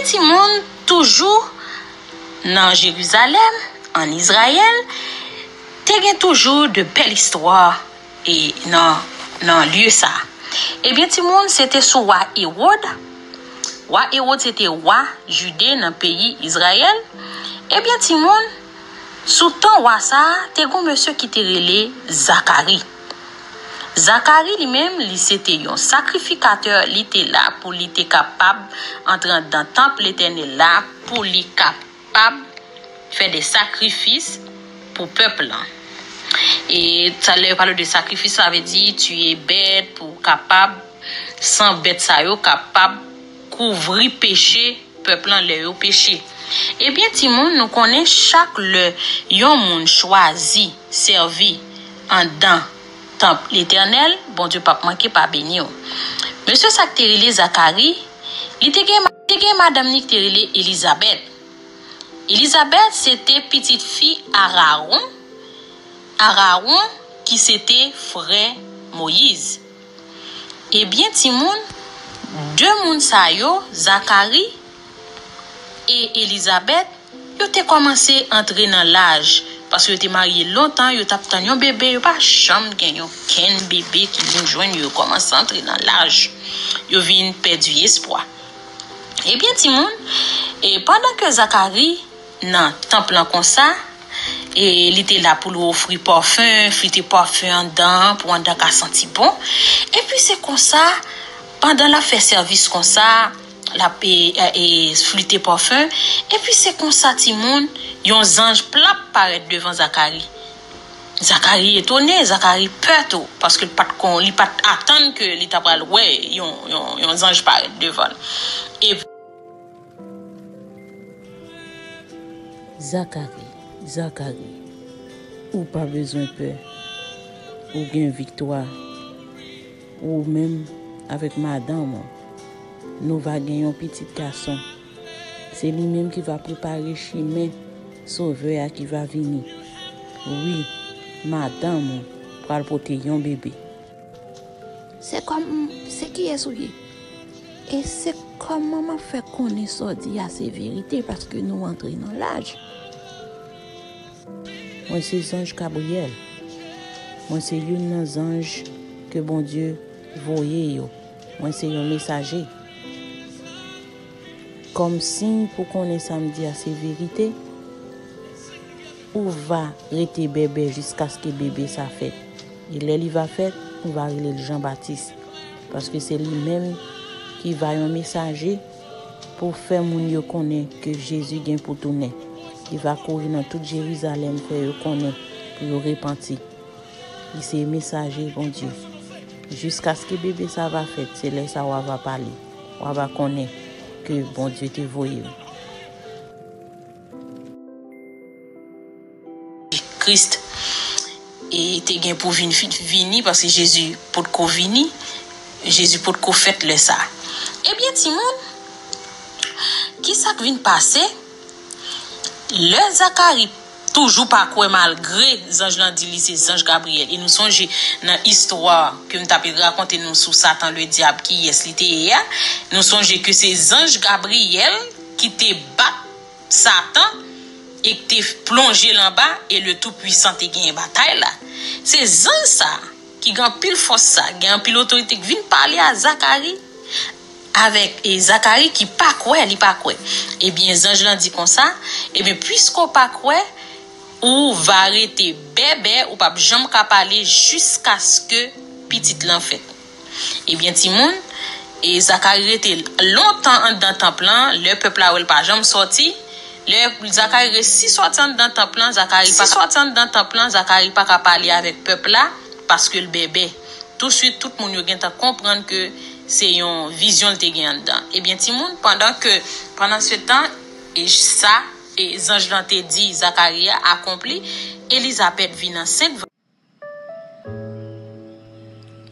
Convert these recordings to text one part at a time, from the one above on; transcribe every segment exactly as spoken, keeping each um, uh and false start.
Timoun, toujou nan Jerizalèm, ann Izrayèl, te gen toujou de bèl istwa e nan, nan lye sa. Ebyen, timoun, se te sou wa Ewòd. Wa Ewòd se te wa Jide nan peyi Izrayèl. Ebyen, timoun, sou tan wa sa a, te gon mesye ki te rele Zakari. Zakari li menm, li se te yon sakrifikatè, li te la pou li te kapab antre anndan tanp Letènèl la, pou li kapab fè de sakrifis pou pèp lan. E sa, lè yo pale de sakrifis, sa vle di tiye bèt pou kapab, san bèt sa yo kapab kouvri peche pèp lan lè yo peche. Ebyen, timoun, nou konnen chak lè yon moun chwazi sèvi anndan tanp Letènèl, Bondye p ap manke pa beni w. Mesye sa k te rele Zakari, li te gen, te gen madanm li ki te rele Elizabèt. Elizabèt se te pitit fi Arawon, Arawon ki se te frè Moyiz. Ebyen, timoun, de moun sa yo, Zakari e Elizabèt, yo te kòmanse antre nan laj, paske yo te marye lontan, yo t ap tann yon bebe, yo pa janm gen yon kenn bebe ki vin jwenn yo, yo kòmanse antre nan laj, yo vin pèdi espwa. Ebyen, timoun, e pandan ke Zakari nan tanp lan konsa, e li te la pou l ofri pafen, flite pafen anndan an, pou anndan ka santi bon. Epi se konsa, pandan l ap fè sèvis konsa, l ap, e, e, e, flite pafen, epi se konsa, timoun, yon zanj plap parèt devan Zakari. Zakari etone, Zakari pè tou, paske l pa t kon, li pa t atann ke li ta pral wè yon, yon, yon zanj parèt devan l. Epi Zakari, Zakari, ou pa bezwen pè. Ou gen viktwa. Ou menm avèk madanm ou, nou va gen yon pitit gason. Se li menm ki va prepare chimen Sovè a ki va vini. Wi, madanm ou pral pote yon bebe. Se kòm, se kiyès ou ye? E se kòman m ap fè konnen sa w di a se verite, paske nou antre nan laj? Mwen se zanj Gabriyèl. Mwen se youn nan zanj ke Bondye voye yo. Mwen se yon mesaje. Kòm siy pou konnen sa m di a se verite, ou va rete bèbè jiskaske bebe sa fèt. E lè li va fèt, ou va rele l Jan Batis, paske se li menm ki va yon mesaje pou fè moun yo konnen ke Jezi gen pou tounen. Li va kouri nan tout Jerizalèm fè yo konnen pou yo repanti. Li se mesaje Bondye. Jiskaske bebe sa va fèt, se lè sa w a va pale. W a va konnen ke Bondye te voye l. Kris, e, te gen pou vin, fi-, vini, paske Jezi potko vini, Jezi potko fèt lè sa. Ebyen, timoun, ki sa k vin pase? Lè Zakari toujou pa kwè, malgre zanj lan di li se zanj Gabriyèl, e nou sonje nan istwa ke m t ap rakonte nou sou Satan Ledyab, kiyès li te ye a, nou sonje ke se zanj Gabriyèl ki te bat Satan e k te plonje l anba, e le Toupwisan te genyen batay la. Se zanj sa ki gen anpil fòs sa, gen anpil otorite, k vin pale a Zakari, avèk, e, Zakari ki pa kwè, li pa kwè. Ebyen, zanj lan di konsa, ebyen, piske w pa kwè, ou va rete bèbè, ou p ap janm ka pale jiskaske pitit lan fèt. Ebyen, timoun, e Zakari rete lontan anndan tanp lan, lè pèp la wè l pa janm sòti. Lè Zakari resi sòti anndan tanp lan, Zakari pa, sòti anndan tanp lan, Zakari pa ka pale avèk pèp la, paske l bèbè. Touswit, tout moun yo gentan konprann ke se yon vizyon l te gen anndan. Ebyen, timoun, pandan ke, pandan se tan, e sa, e zanj lan te di Zakari a akonpli, Elizabèt vin ansent.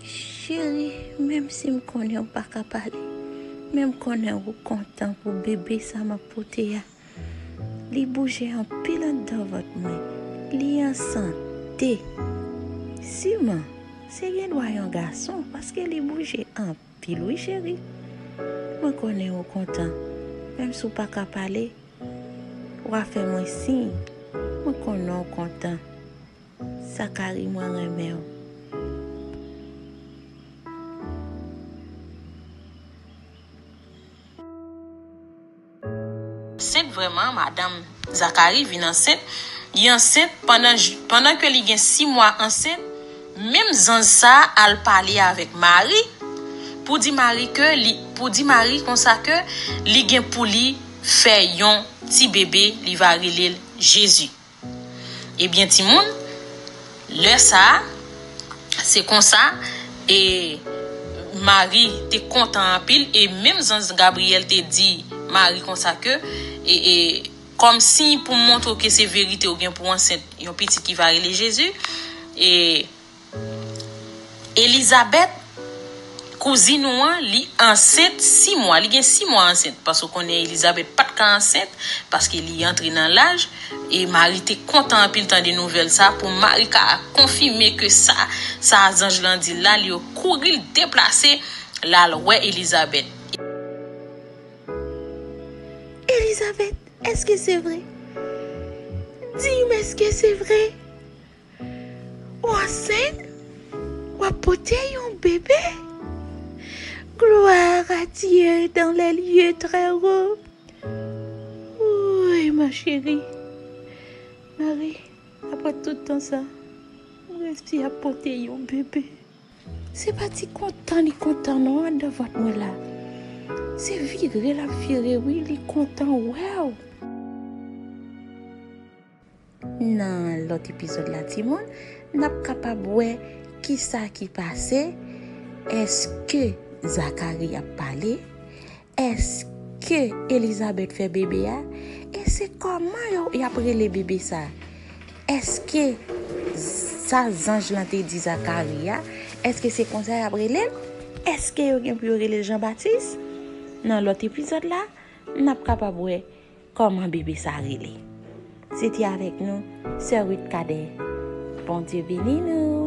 Cheri, menm si m konnen w pa ka pale, men m konnen ou kontan pou bebe sa m ap pote a. Li bouje anpil anndan vant mwen. Li an sante. Siman, se gendwa yon gason, paske li bouje anpil wi, cheri. Mwen konnen ou kontan. Menm si w pa ka pale, w a fè mwen siy. Mwen konnen w kontan. Zakari, mwen renmen w. Ansent vrèman, madanm Zakari vin ansent. Li ansent pandan, pandan ke li gen sis mwa ansent, menm zanj sa a al pale avèk Mari pou di Mari ke li, pou di Mari konsa ke li gen pou li fè yon ti bebe, li va rele l Jezi. Ebyen, timoun, lè sa a, se konsa, e Mari te kontan anpil, e menm zanj Gabriyèl te di Mari konsa ke, e, e, kòm siy pou montre w ke se verite, ou gen pou ansent yon pitit ki va rele Jezi. E Elizabèt, kouzin ou an, li ansent sis mwa, li gen sis mwa ansent, paske w konnen Elizabèt pa t ka ansent, paske li antre nan laj, e Mari te kontan anpil tande nouvèl sa, pou Mari ka konfime ke sa, sa zanj lan di l la, li kouri, l deplase, l al wè Elizabèt. Elizabèt, èske se vre? Di m, èske se vre? Ou ansent? W ap pote yon bebe? Gloire à Dieu dans les lieux très hauts. Woy, ma chérie. Mari, apre tout tan sa, m resi ap pote yon bebe. Se pa ti kontan li kontan non anndan vant mwen la. Se vire l ap vire wi, li kontan wè w. Nan lòt epizòd la, timoun, n ap kapab wè kisa ki pase. Èske Zakari ap pale? Èske Elizabèt fè bebe a? E se kòman yo, y ap rele bebe sa? Èske sa zanj lan te di Zakari a, èske se konsa y ap rele l? Èske yo gen pou yo rele l Jan Batis? Nan lòt epizòd la, n ap kapab wè kòman bebe sa rele. Se te avèk nou, Sè Ruth Cadet. Bondye beni nou.